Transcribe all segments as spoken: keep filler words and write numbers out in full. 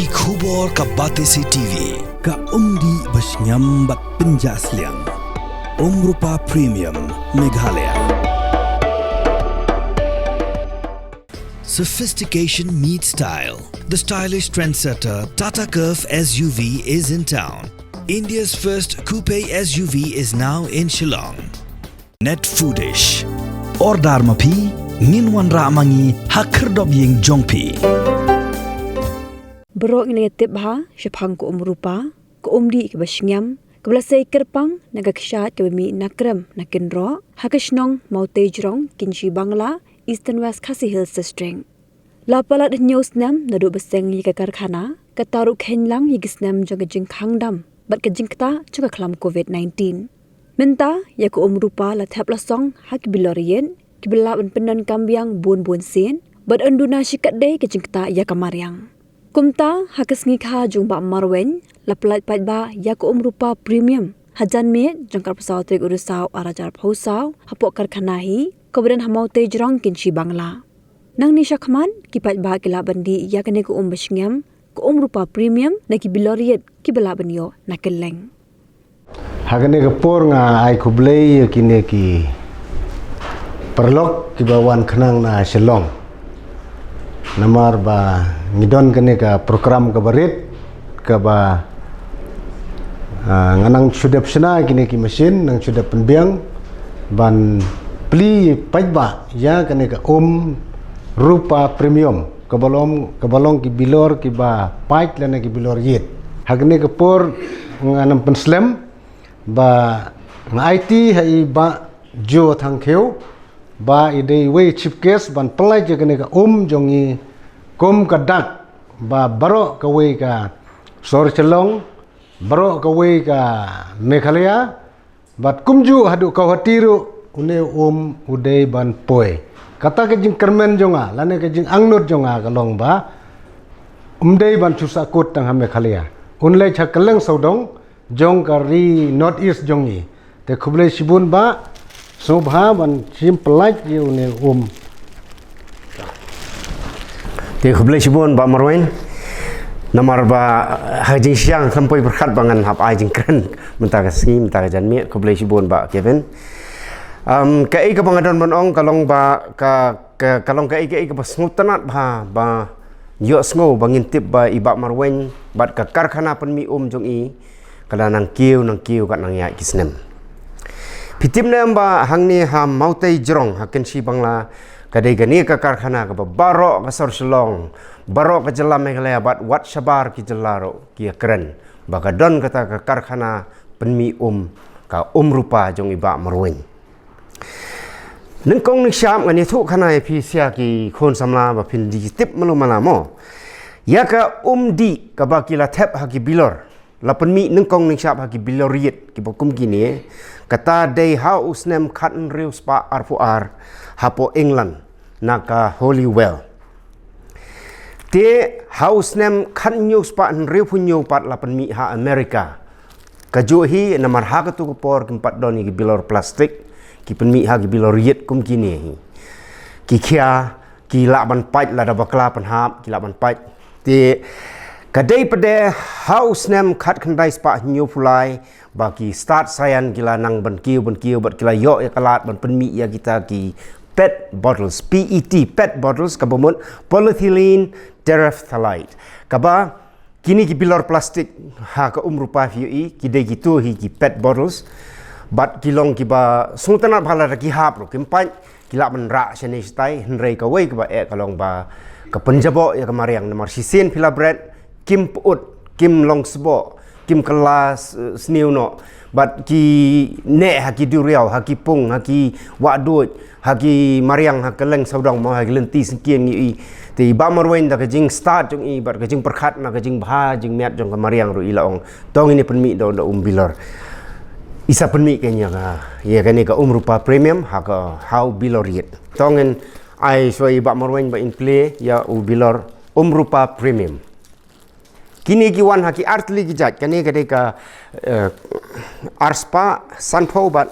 Ki khubor ka Batesi T V. Ka umdih ba shngiam bad pynjah sliang. Umrupa Premium, Meghalaya. Sophistication meets style. The stylish trendsetter Tata Curvv S U V is in town. India's first coupe S U V is now in Shillong. Net Foodish. Order ma phi, ngin wanrah ma ngi ha khyrdop ïing jong phi. Baroh ngi la ïa tip bha shaphang ka umrupa, ka umdih kaba shngiam, kaba la sei kyrpang na ka kshaid kaba mih na krem na kynroh ha ka shnong Mawtei Jrong, Kynshi Bangla, Eastern West Khasi Hills District. La palat hynñiew snem naduh ba seng ïa ka karkhana, kata ruh kheiñ lang ïa ki snem jong ka jingkhang dam bad ka jingktah jong ka khlam Covid nineteen. Mynta ïa ka umrupa la thep la song ha ki bilor ïit kiba lah ban pyndonkam biang bun bun sien bad yn duna shikatdei ka jingktah ïa ka mariang. Kumta ha ka sngi kha jong Bah Marwein la pyllait paidbah ïa ka umrupa Premium ha janmiet jong ka arphew saw tarik u Risaw ar hajar arphew saw hapoh karkhana hi kaba don ha Mawtei Jrong, Kynshi Bangla. Nangne shakhmat ki paidbah ki lah ban dih ïa kane ka um ba shngiam, ka umrupa Premium na ki bilor ïit kiba lah ban ïoh na kylleng. Ha kane ka por nga ai khublei ïa kine ki paralok kiba wan khnang na Shillong. Namar ba ngi don kane ka program kaba rit kaba, ah, nga nang shu dep shna kine ki machine, nang shu dep pynbiang ban plie paidbah ïa kane ka umrupa Premium kaba long, kaba long ki bilor kiba pait lane ki bilor ïit. Ha kane ka por nga nang pynslem ba nga aiti ha i Bah Joe Thangkhiew ba i dei iwei chief guest ban pyllait ïa kane ka um jong ngi kum ka dak ba baroh kawei ka sor Shillong, baroh kawei ka Meghalaya, bad kumjuh haduh Guwahati ruh une u um u dei ban poi. Kata ka jingkyrmen jong nga lane ka jingangnud jong nga ka long ba um dei ban shu sahkut tang ha Meghalaya, un leit ha kylleng sawdong jong ka ri North East jong ngi. Te khublei shibun Bah, sngewbha ban shim pyllait ïa une u um. Te khublei shibun Bah Marwein. Namar ba ha jingshisha khlem poi pyrkhat ba ngan hap ai jingkren mynta ka sngi, mynta ka janmiet. Khublei shibun Bah Kevin. Um, kaei kaba nga don ban ong ka long ba ka, ka, ka long kaei kaei kaba sngewtynnat bha ba ïohsngew ba ngin tip ba i Bah Marwein bad ka karkhana pynmih um jong i ka la nang kiew nang kiew kat nang ïaid ki snem. Phi tip ne em ba hangne ha Mawtei Jrong ha Kynshi Bangla ka dei kane ka karkhana kaba baroh ka sor Shillong, baroh ka jylla Meghalaya bad wat shabar ki jylla ruh ki ïakren ba ka don kata ka karkhana pynmih um, ka umrupa jong i Bah Marwein. Nyngkong nyngshap ngan ïathuh khana ïa phi sha ki khun samla ba phin da tip malu mala mo. Ïa ka umdih kaba ki la thep ha ki bilor, la pynmih nyngkong nyngshap ha ki bilor ïit kiba kum kine, kata dei ha u snem khathynriew spah arphew ar hapoh England na ka Holywell. Te ha u snem khathynñiew spah hynriewphew hynñiew pat la pynmih ha America. Kajuh hi namar ha katu ka por kim pat don ïa ki bilor plastik, ki pynmih ha ki bilor ïit kum kine hi. Ki khia, ki lah ban pait lada bakla pynhap, ki lah ban pait. Te ka dei pat de ha u snem khatkhyndai spah hynñiewphew lai ba ki stad saian ki la nang ban kiew ban kiew bad ki la ïoh ïa ka lad ban pynmih ïa kita ki pet bottles, P E T, pet bottles, kaba mut polyethylene terephthalate. Kaba kine ki bilor plastik ha ka umrupa phi ïohi, ki dei kito hi ki pet bottles. Bad ki long kiba sngewtynnat bha lada ki hap ruh kim pait, ki lah ban rah shane shatai, hynrei kawei kaba eh ka long ba ka pynjaboh ïa ka mariang namar shisien phi la bret, kim pyut, kim long sboh, kim kylla s-, sniew noh. Bad ki neh ha ki duriaw, ha ki pung, ha ki wahduid, ha ki mariang, ha kylleng sawdong mo, ha ki lynti syngkien ngi i. Te i Bah Marwein da ka jingstad jong i bad ka jingpyrkhat na ka jingbha jingmiat jong ka mariang ruh i la ong, to ngin ïa pynmih da u, da u um bilor. I sa pynmih kane ïa ka, ïa kane ka umrupa premium ha ka, ha u bilor ïit. To ngin ai shuwa i Bah Marwein ba in plie ïa u bilor umrupa premium. Kine ki wan ha ki artylli ki jait, kane ka dei ka, eh, arspah sanphew bad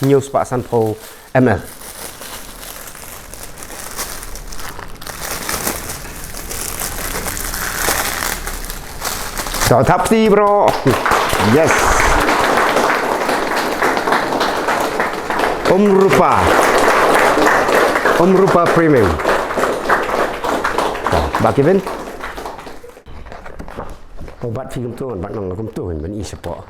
hynñiewspah sanphew M L. To thap kti bro. Yes. Umrupa. Umrupa Premium. Ba ki ben. Obat film tu, bat nang kum tu, ban isi po.